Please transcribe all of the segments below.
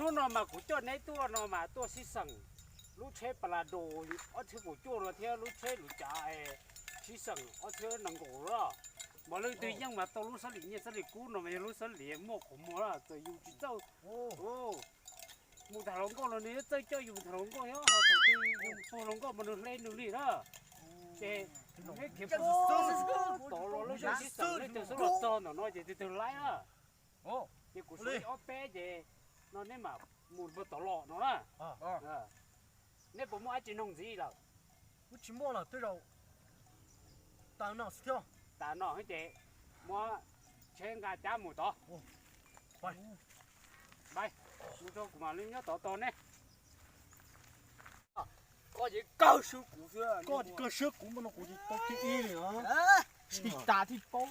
Hnub no mas kuv coj neb tuaj no mas tuaj sib xeem lub tsheb Palado ob txhiab kaum cuaj no thiab lub tsheb luv cav sib xeem ob txhiab nees nkaum loj. Mas leej twg yeej mas tau lub xab lim nyiaj xab lim kub no mas yog lub xab lim muaj qhov muag lawm txawm yus tsis txawj mus tham hluas nkauj los nws yuav txawj coj yus mus tham hluas nkauj thiab ho thaum twg yus mus tham hluas nkauj mas nws hle nws li na. Ces neb khiav tod los leej twg sib xeem leej twg xub los txog ntawm no ces tus twg laib na. Ces kuv suav ib ob peb ces no neb mam mus puag tod los no na. Neb puas muaj dab tsi nug ntxiv lawm? Kuv tsis muaj lawm, tej zaum tas no xwb thiab. Tas no ces muab tsheb nqa cab mus tod. Mus tso kuv mam li nyob tod tos neb. Koj ces kawg siab kuv xwb, koj ces kawg siab kuv mas no kuv tsis tau thib ib li os. Tsis tas thiaj paub.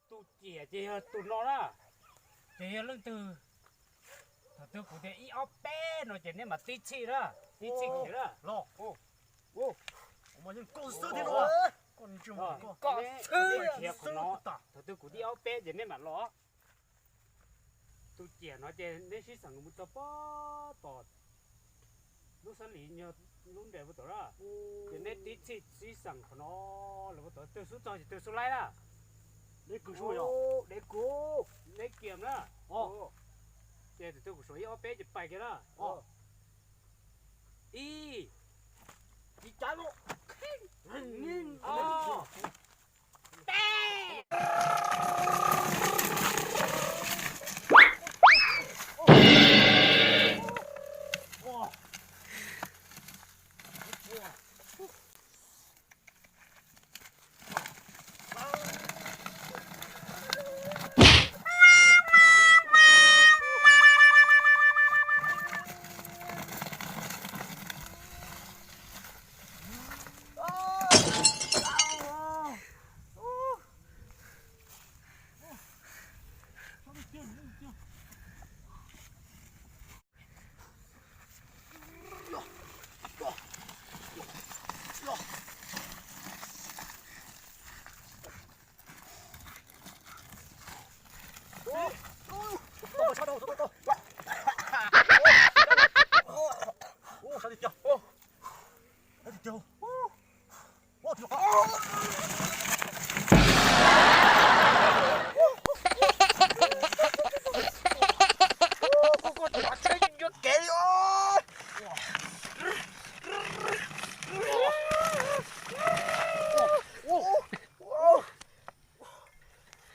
Tus ciam ces yog tus no na, ces yog leej twg? Thaum twg kuv tias ib ob peb no ces neb mam tib txhij na, tib txhij khiav na. Koj xwb thiab no, koj xwb khiav qhov no, thaum twg kuv tias ib ob peb ces neb mam los. Tus ciam no ces neb sib xeem mus txog pob tod, lub xab lim yog lub nres puag tod na, ces neb tib txhij sib xeem qhov no los puag tod, twg xub txog ces twg xub laib na. Neb kwv suab yog, neb kuv, neb kiam na. Ces tus twg kuv suav ib ob peb ces pais kiag na. Ib, ob, peb.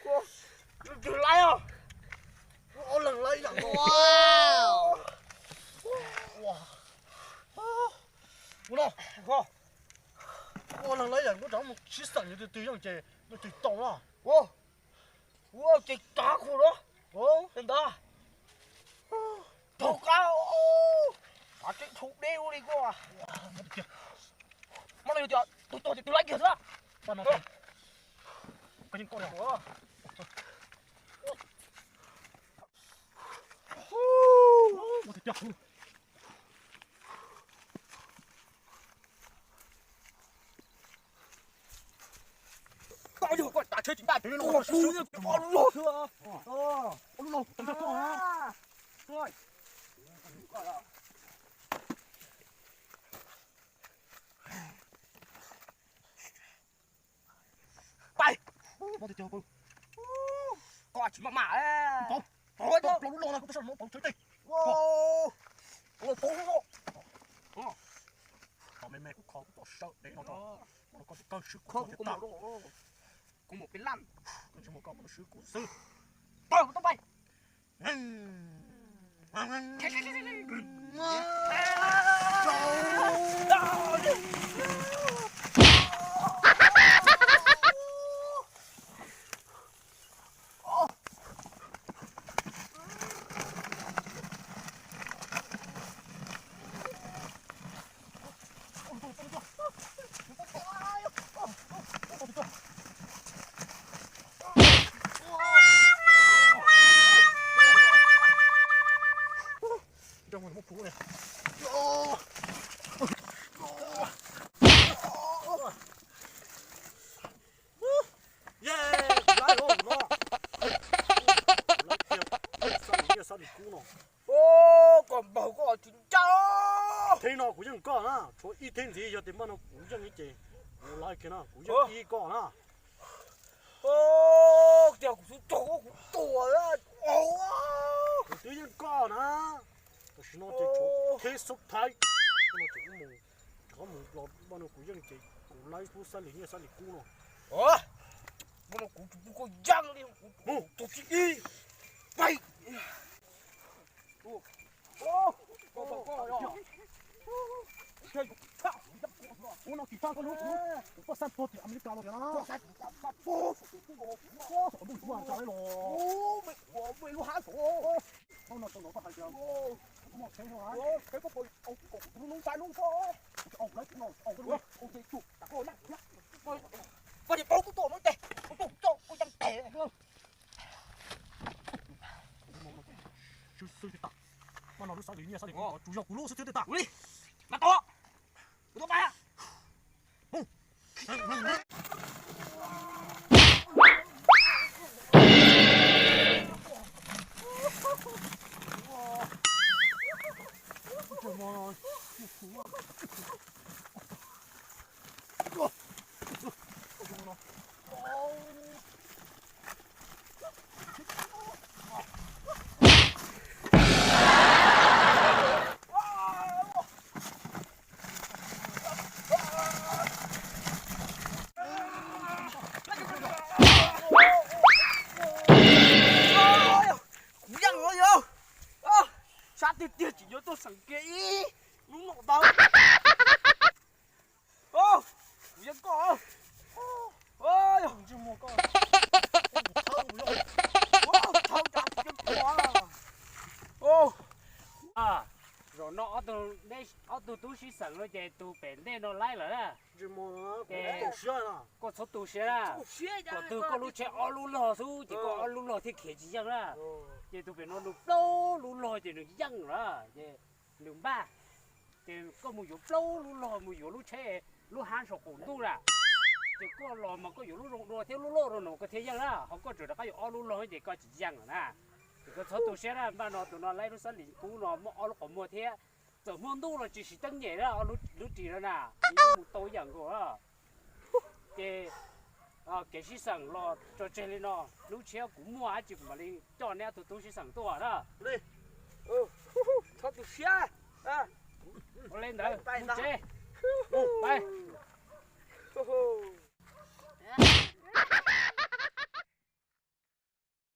Tus twg laib os? Ua leeg laib yam nkaus. Ua no, ua leeg laib yam nkaus, rov mus sib xeem yus tus twg yeej ces tus twg tau na. Ua ces kav khu na. Ntawd tau qab, qab tseeb tshau deb ua li koj. Mas no yog tias tus tau ces tus laib kiag xwb. Koj yog koj tas tsheb tsis ntaj tsev no, lub log, lub log, lub log. Pais. Koj tsis maj mam. Pauv, pauv, pauv lub log no, koj txhob pauv tsev tej. Pauv lub log. Koj me me kuv kho kuv tom sawv dev no, koj tsis kawg swb kuv, kuv mus peb laj, koj tsis mus koj mus swb kuv xwb. Tau, tau pais. Ye, kuv laib lawm no. Kuv laib tiag, xab lis nyiaj xab lis kub no. Koj npaum koj tsis ntsa. Thib no kuv yeej koj na, tshuav ib thib ntxiv yog tias npaj no kuv yeej ib ces kuv laib kiag na, kuv yeej ib koj na. Tias kuv xub tog kuv tuag. Kuv twb yeej koj na. Tam sim no ces tshuav thib xub thaib. Npaj no ces wb mus, rov mus los npaj no kuv yeej ces kuv laib lub xab lis nyiaj xab lis kub no. Npaj no kuv tsis pub koj yeej li, kuv tus thib ib. Pais. Ua no tsis txhob koj lub, kuv poj xab tuag tim Amelikas los tias na. Lub hab no tau los koj hais tias kuv mos tsheb no, tsheb koj lub lub saib lub koj, kuv tsis au lawv kuv no, au koj lub, au ces tsum tas koj na. Koj ces paub kuv tuaj no ces kuv tuaj coj kuv yeej tes. Xwb xwb tas, npaj no lub xab lis nyiaj xab lis kub tsum yog kuv lub xwb xwb tas. Kuv li, mas tau, kuv tuaj pab. Kuv yeej no yog, sab tiag tiag tsis yuav tuaj seem kiag ib lub no tau. Kuv yeej koj. Zaum no ob tug tub sib xeem no ces tus pem ntej no laib lawm na. Ces koj txhob tu siab na. Kom twg koj lub tsheb ob lub log xwb ces koj ob lub log thiaj khiav tsis yeej na. Ces tus pem no nws plaub lub log ces nws yeej lawm ces nws npaj. Ces koj mus yuav plaub lub log mus yuav lub tsheb lub hab saum qaum ntuj na. Ces koj los mas koj yuav lub zoo dua thiab lub loj dua no koj thiaj yeej na, ho koj tseem rov qab yuav ob lub log ces koj tsis yeej lawm na. Ces koj txhob tu siab na, npaj no tus no laib lub xab lis kub no muaj ob lub qhov muag thiab. Txawm hmo ntuj los tsis siv teeb nyem na, ob lub ris no na, yeej mus tau ib yam nkaus. Ces kev sib xeem los tso tseg li no, lub tshiab kuv muaj dab tsi kuv mam li coj neb ob tug tub sib xeem tuaj na. Txhob tu siab. Ua li ntawd mus tsev.